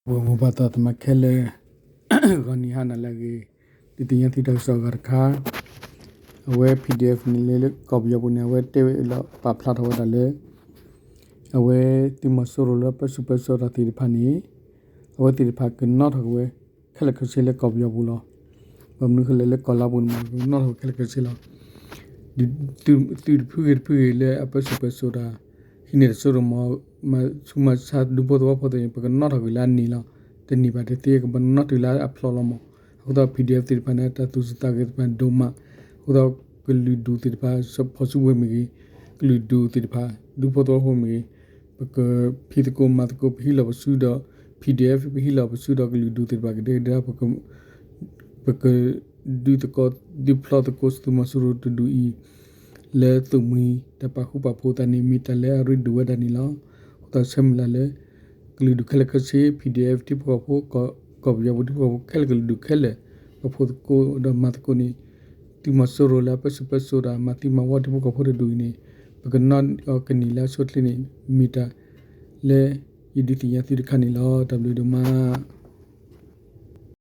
ပှၤမိၢ်ပၢ်သးသမါခဲလၢာ်, ဂီၤနံၤဟါနၤလၢအဂ့ၤ, ဒုးသ့ၣ်ညါသုတၢ်ကစီၣ်အဂၤတခါ, အဝဲ PDF န့ၣ်လၢ လၢကီၢ်ပယီၤပူၤန့ၣ် အဝဲတဲဝဲလီၤပာ်ဖျါထီၣ်ဝဲဒၣ်လၢ အဝဲသုးမီၤစိရိၤလၢအပၢဆူၣ်ပၢစိးတၢ်သ့ၣ်တဖၣ်န့ၣ် အဝဲသ့ၣ်တဖၣ်ကနီၣ်ထီၣ်က့ၤဝဲ ခဲလၢာ်ခဲဆ့လၢကီၢ်ပယီၤပူၤလီၤ. ဘၣ်မနုၤဃိလဲၣ်လၢကီၢ်လါပူၤန့ၣ် ပကနီၣ်ထီၣ်က့ၤခဲလၢာ်ခဲဆ့လီၤ. သုးတဖုဂ့ၤတဖုဂ့ၤလၢအပၢဆူၣ်ပၢစိးတၢ် ဟံးန့ၢ်တၢ်စိတၢ်ကမီၤ မၤဆူးမၤဆါဒူဖိသဝီဖိသ့ၣ်န့ၣ် ပကနီၣ်ထီၣ်က့ၤလၢအနံၤလီၤ. တန့ၢ်ဘၣ်တသ့ ကဘၣ်နီၣ်တုၤလၢအဖျိလီၤမး. အဃိသတး PDF သ့ၣ်တဖၣ်န့ၣ် တၢ်သူၣ်ဆူၣ်သးဂဲၤသ့ၣ်တဖၣ်ဒိၣ်မး, အဃိသတး ကလုာ်ဒူၣ်သ့ၣ်တဖၣ် ဖီၣ်စုကဝဲၤမ့ၢ်ဂ့ၤ, ကလုာ်ဒူၣ်သ့ၣ်တဖၣ် ဒူဖိသဝီဖိမ့ၢ်ဂ့ၤ, ပကဖံးသကိးမၤသကိး ပဟံးလီၤပစုဒီး PDF ပဟံးလီၤပစုဒီးကလုာ်ဒူၣ်သ့ၣ်တဖၣ်ကဒဲကဒဲ ပက ပကဒုးသကိး ဒုးဖျီသကိးသုးမီၤစိရိၤတဒူၣ်အံၤ လၢသိၣ်မှံၤတၢ်ပာ်ဃူပာ်ဖိးသးန့ၣ် မ့ၢ်တၢ်လၢအရ့ဒိၣ်ဝဲဒၣ်န့ၣ်လီၤ. အဃိသတးဆၢမုၢ်လၢ်လၢ ကလုာ်ဒူၣ်ခဲလၢာ်ခဲဆ့ PDF ထံဖိကီၢ်ဖိ ကီၢ်ပယီၤပူၤထံဖိကီၢ်ဖိခဲလၢာ် ကလုာ်ဒူၣ်ခဲလၢာ် ပဖီၣ်သကိးဒီးမၤသကိးန့ၣ် သုးမီၤစိရိၤလၢအပၢဆူၣ်ပၢစိးတၢ် မၤသံမၤဝီထံဖိကီၢ်ဖိတဒူၣ်အံၤန့ၣ် ပကနီၣ်အီၤကန့ၢ်လၢအဆိအချ့န့ၣ် မ့ၢ်တၢ်လၢယဒုးသ့ၣ်ညါသုတခါန့ၣ်လီၤ. တၢ်ဘျုးဒိၣ်မး.